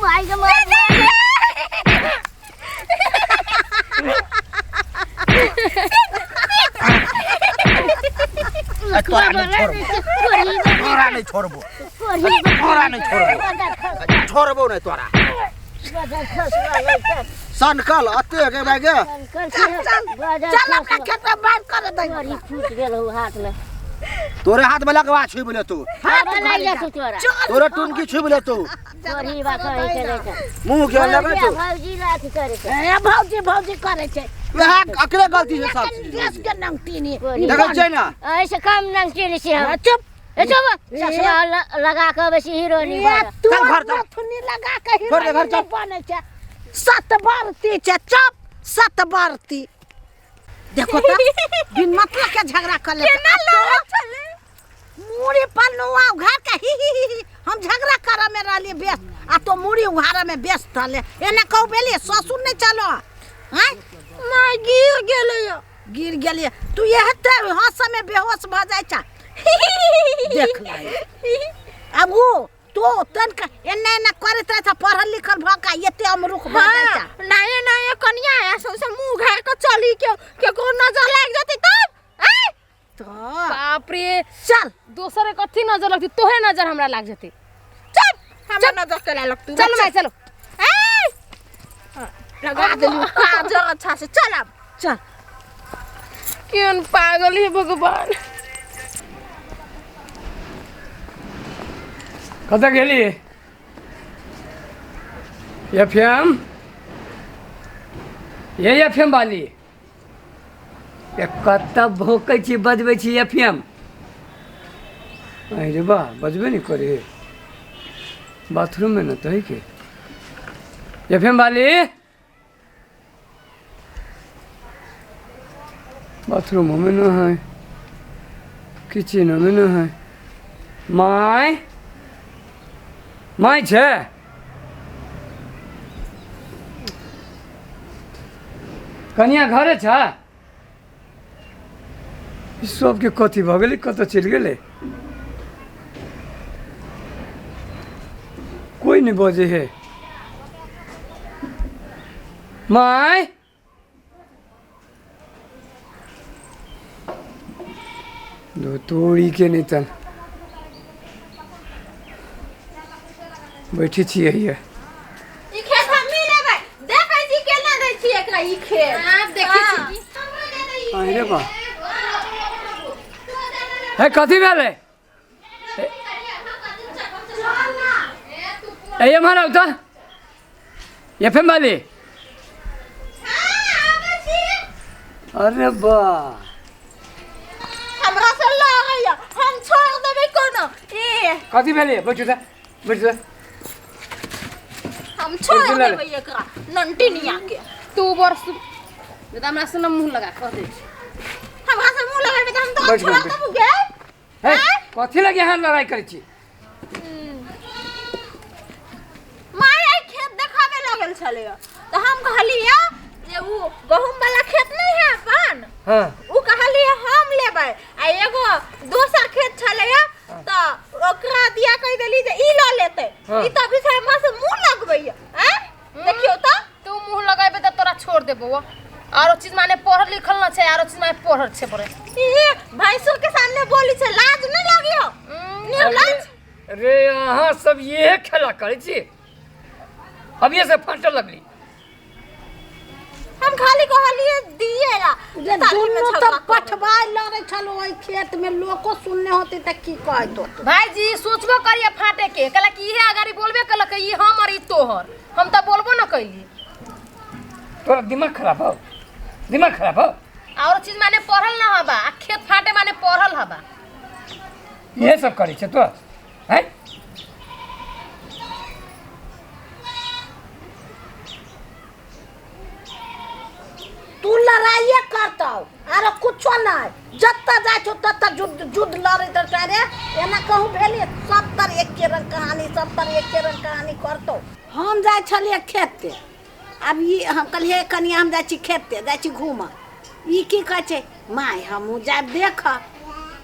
माय गे माय। आ, तोरा नहि छोड़बो, तोरा नहि छोड़बो, तोरा नहि छोड़बो, छोड़बो नहि तोरा। सनकल अते गे भाई गे। चल चल अपना खेत में बात करे दे। फूट गेल हो हाथ में। तोरे हाथ में लगवा छुबि ले तू। हाथ नहीं जा तू तोरा। तोरे टुनकी छुबि ले तू। तोरी बा कहे छै रे छै। मुंह के लगे तू। भौजी लाथ करे छै। ए भौजी भौजी करे छै। वएह अकरे गलती छै सब चीज। देश के नंगटीनी। देखै छियै ने। ऐसे कम नंगटीनी छी हम। चुप। ए चुप। चश्मा लगा के अबै छी हीरोनी बन। तू चल घर चल। नथुनी लगा के छोड़ दे घर हीरोनी चल। बनै छै। सत बरती छै चुप सत बरती। देखो त बिन मतलब के झगड़ा कर ले। केना लड़ै छलै? मूड़ी पर नुआ उघार के ही ही ही ही। हम झगड़ा करे में रहलिए व्यस्त आ तो मूड़ी उघारे में व्यस्त रहले। एना कहू भेलिए ससुर नहीं चलो। हैं? माय गिर गेलै। गिर गेलिए तू एहते हंस में बेहोश भ जाय छ। देख ले अब वो तो तनका एना एना करैत रहै छ पढ़ल लिखल भ के एते अमरुख भ जाय छ। हाँ, नये नये कनिया आया सौंसे मुंह उघार के चली के केकरो नजर लाग जतै तब। आय तो बाप रे। चल दोसर के कथी नजर लगती, तोहे नजर हमरा लाग जतै। चल हमरा नजर केला लगतू। चल माय चलो। ए लगा देलू काजर अच्छा से। चल अब चल। केहन पागल है भगवान। कतऽ गेली एफ एम? ये एफ एम वाली ये कतऽ भोकै छी बजबै छी एफ एम? अरे बा बजबे नहीं करे बाथरूम में न तो है के एफ एम वाली बाथरूम में न है, किचन में न है। My my छे कनिया घरे छ? ई सबके कथी भऽ गेलै, कतऽ चलि गेलै? कोई नहीं बजै है। My दो तोड़ी के नहीं तन बैठे छियै हिये। ई खेत हम ही लेबै। देखै छी केना दै छी एकरा ई खेत। आब देखै छी। अरे बा हे कथी भेलै? ए एम्हर आउ तऽ एफ एम वाली। अरे बा हमरा से लड़ैया हम छोड़ देबै कोनो। ए कथी भेलै? बैठू तऽ बैठू तऽ। हम छोड़ बैठू देबै एकरा नंटिनिया के। तू बरसु तऽ हमरा से न मुँह लगा कह दै छी। हमरा से मुँह लगेबै तऽ हम तो बैठ, छोड़ बैठ। देबू गे। हे कथी लगे यहाँ लड़ाई करै छी? माय आई खेत देखाबे लगल छलै तऽ हम कहलियै जे उ गहूम वाला खेत नहीं है अपन। हाँ। उ कहलियै हम लेबै आ एगो दोसर खेत छलै तऽ ओकरा दिया कहि देली जे ई लऽ लेतै। हाँ। ई तऽ अभी से हमरा से मुँह लगबैया। आँय देखियौ तऽ। तू मुँह लगेबै तऽ तोरा छोड़ देबौ। आरो चीज माने पढ़ल लिखल न छै, आरो चीज माने पढ़ल छै बड़े। ई भैंसुर के सामने बोली छै लाज नहीं लागियो? निर्लज। रे अहाँ सब इहे खेला करै छी? अभिये से फाटऽ लगली। हम खाली कहलिए दिए ला। जे दुनू तऽ पठबाय लड़ै छलो ओहि खेत में, लोको सुनने होते तऽ की कहत होते? भाईजी सोचबो करिए फाटे के, कहला कि इहे अगाड़ी बोलबे कलक ई हमर ई तोहर, हम तऽ बोलबो न कैली। तोरा दिमाग खराब हो, दिमाग खराब हो। और चीज माने पढ़ल न हबा आ खेत फाटे माने पढ़ल हबा। इहे सब करै छै तो हैं? तू लड़ाइए करतौ आरो कुछो नहीं, जतऽ जाइ छौ ततऽ युद्ध युद्ध लड़ैत रहतौ। अरे एना कहूँ भेलियै? सब तर एके रंग कहानी, सब तर एके रंग कहानी करतौ। हम जाइ छलियै खेते, आब ई हम कहलियै कनिया हम जाइ छी खेते, जाइ छी घूमऽ। ई की कहै छै माय हमहूँ जायब देखऽ।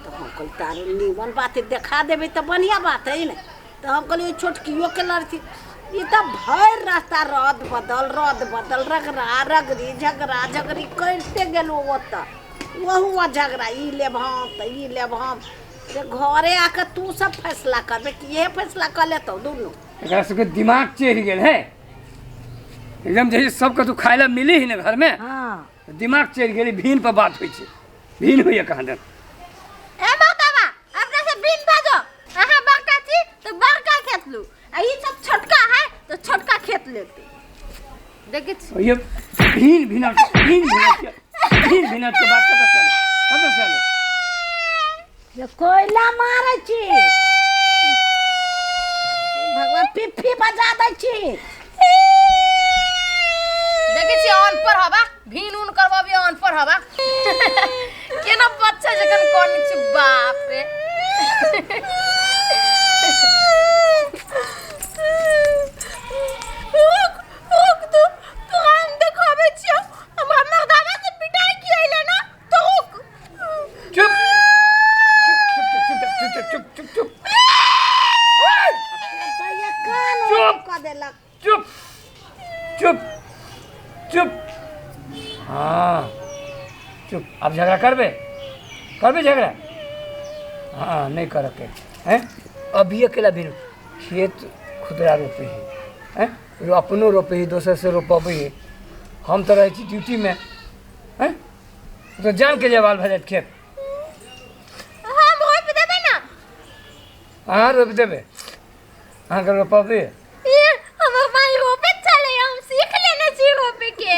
तऽ हम कहलियै तारो नीमन बात है, देखा देबै तऽ बढ़िआँ बात है ने। तऽ हम कहलियै छोटकियोके लड़ती। ई तऽ भरि रास्ता रद बदल रद बदल, रगड़ा रगड़ी झगड़ा झगड़ी करिते गेलहुँ ओतऽ। ओहू झगड़ा, ई लेब हम तऽ ई लेब हम। से घरे आके तू सब फैसला करबे कि इहे फैसला कऽ लेतौ दुनू? एकरा सबके दिमाग चढ़ि गेल है एकदम, जैसे सबके तू खाय ला मिली ही ना घर में। हाँ, दिमाग चढ़ि गेलै। भीन पर बात होइ छै, भीन होइए कहाँ दन। ए मर्दाबा, अपना से बिन बाजो। अहाँ बड़का छी तो बड़का खेत लू, आ ई सब छोटका है तो छोटका खेत लेते। देखै छी। ये भीन भीन भीन भीन भीन भीन के बात कतऽ से आले, कतऽ से आले? जे कोयला मारै छी, भगवान, पिप्पी बजा दै छी। देखै छी, अनपढ़ हवा, भीन उन करबी, अनपढ़ हवा। केना बच्चा जखन कोन छी, बाप रे। रुक रुक तू, तोरा हम देखाबै छियौ। हमरा मर्दाबा से पिटाई किया ना, तो रुक। चुप चुप चुप चुप चुप चुप चुप चुप। तऽ ये कान चुप। कऽ देलक। चुप चुप चुप, हाँ चुप। आब झगड़ा करबे? करबे झगड़ा? हाँ, नहीं कर के हैं। अभी अकेला भी खेत खुदरा रोपे है, हैं, अपनो रोपे है, दोसर से रोपबै है। हम तऽ रहै छी ड्यूटीमे हैं, तो जान के जवाल भऽ जायत खेत। हम रोपि देबै ना। अहाँ रोपि देबै? अहाँके रोपबै? ये हमर माई रोपे चले, हम सीख लेने छी रोपे के।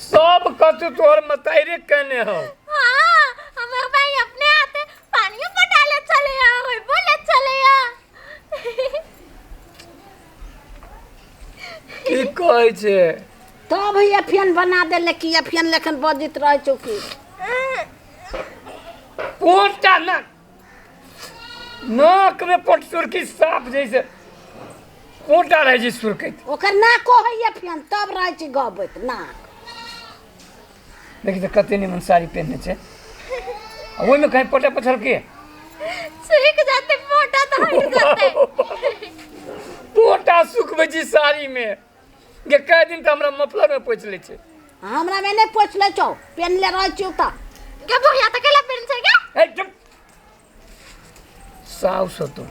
सब कतु तोहर मताइरे केने हो। हाँ, हमर माई अपने हाथे पानियो पटा ले चले आ, रोपो ले चले आ। की कहै छै? तब अफियन बना देले कि अफियन लेखन बजैत रहै छौ की? कोनटा नाक नाक में पट सुरकी साफ जैसे कोटा रहै छै सुरकैत। ओकर नाको है अफियन, तब रहै छै गबैत नाक। देखी तऽ कते निमन साड़ी पहिनने छै आ ओहिमे कहीं पटा पछल के सूख जाते मोटा तो हट जाते। पोटा सुखबै छी साड़ी में गे? कए दिन तऽ हमरा मफलर में पोछि लै छै। हमरा में नहि पोछि लै छौ, पेनले रहै छियौ तऽ। गे बुढ़िया तऽ केला पेन छै गे? ए चुप, साउस हो तू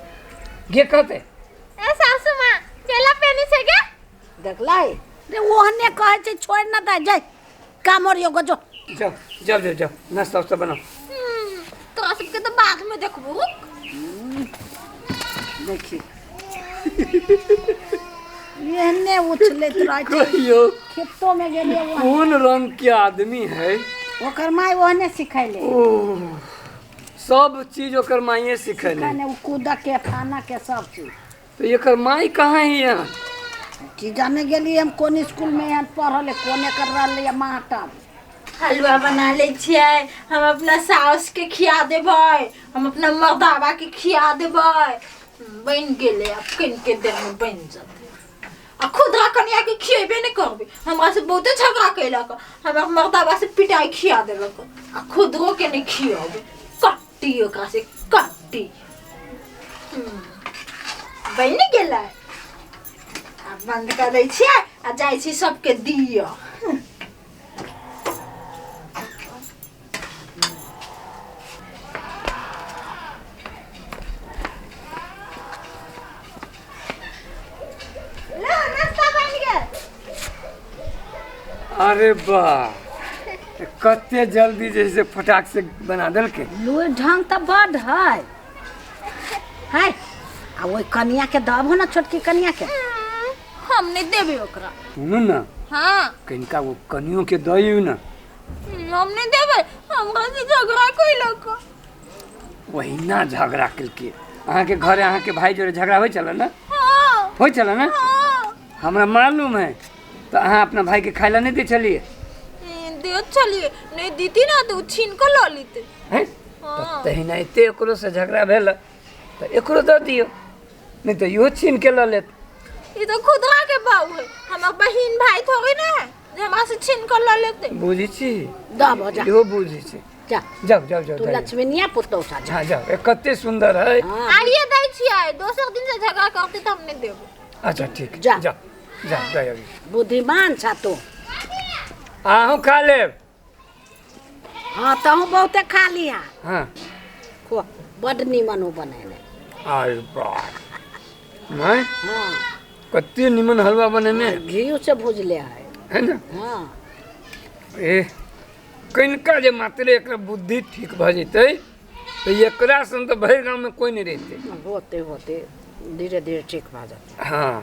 गे, कहते। ए सासू माँ, केला पेनी छै गे? देखलै रे, ओहने कहै छै, छोड़ि न दे, जाय कामर यो गजो। जाओ जाओ जाओ जाओ, नाश्ता उस्ता बनाओ। तोरा सबके तऽ बाद में देखबो, रुक। देखी, एहने उछलैत रहै छै। कहियो खेतो में गेलियै ओहने। कोन रंग के आदमी है। ओकर माय ओहने सिखैले। ओ सब चीज ओकर माइए सिखेले? सिखैले, ओ कूदऽ के, खाना के, सब चीज। तो एकर माई कहाँ है यहाँ? की जाने गेलियै हम, कोन स्कूल में एहन पढ़ल, कोन एकर रहलै मास्टर। हलवा बना लै छियै, हम अपना साउस के खिया देबै, हम अपना मर्दाबा के खिया देबै। बनि गेलै, आब कनिके देर में बनि जेतै। आ खुदरा कनिया के खिएबे नहि करबै, हमरा से बहुते झगड़ा केलक, हमरा मर्दाबा से पिटाई खिया देलक। आ खुदरो के नहि खियेबै, कट्टी ओकरा से कट्टी। बनि गेलै, आब बंद कर दै छियै आ जाइ छी सबके दिअ। लो, नाश्ता बनि गेल। अरे वाह, कते जल्दी जे से फटाक से बना देलकै। लुरि ढंग तऽ बड है है। आ ओहि कनिया के दबहो ने, छोटकी कनिया के। हम नहि देबै ओकरा। सुनू ने। हाँ। कनिका वो कनियो के दइयो ने। हम नहि देबै, हमरा से झगड़ा कैलक। वहिना झगड़ा केलकै? अहाँके घरे अहाँके भाई जोड़े झगड़ा होइ छलै ने? हाँ। होइ छलै ने? हाँ। हमरा मालूम है। तऽ अहाँ अपना भाई के खाय ला नहि दै छलियै? देत छलियै, नहि दीती ना तऽ ओ छीन कऽ लऽ लेतै। हैं? हाँ। तऽ तहिना एते एकरो से झगड़ा भेल तऽ एकरो दऽ दियौ, नहि तऽ इहो छीन के लऽ लेत। ई तऽ खुदरा के बाऊ है, हमर बहिन भाई थोड़ी ना है जे हमरा से छीन कऽ लऽ लेतै। बुझै छी। दबहो जा। इहो बुझै छै। जा। जाओ जाओ जाओ तू जाओ। लक्ष्मीनिया पुतौ सा जा। हाँ जाओ, ए, कते सुंदर है। हाँ। आइए दै छियै, दोसर दिन से झगड़ा करते तऽ हम नहि देबो। अच्छा ठीक। जा। जाओ जाओ जाओ अभी। बुद्धिमान छा तू। अहूँ खा लेब। हाँ तहूँ बहुते खा लिहा। हाँ। खो, बड नीमन हो बनेने। आय बाप नहीं। हाँ। कते निमन हलवा बनेने। घी से भुजले है। है ना? हाँ। ए कनिका जे मात्रे एकरा बुद्धि ठीक भऽ जेतै तऽ एकरा सन तऽ भरि गाममे कोइ नहि रहितै। होते होते धीरे धीरे ठीक भऽ जेतै। हाँ।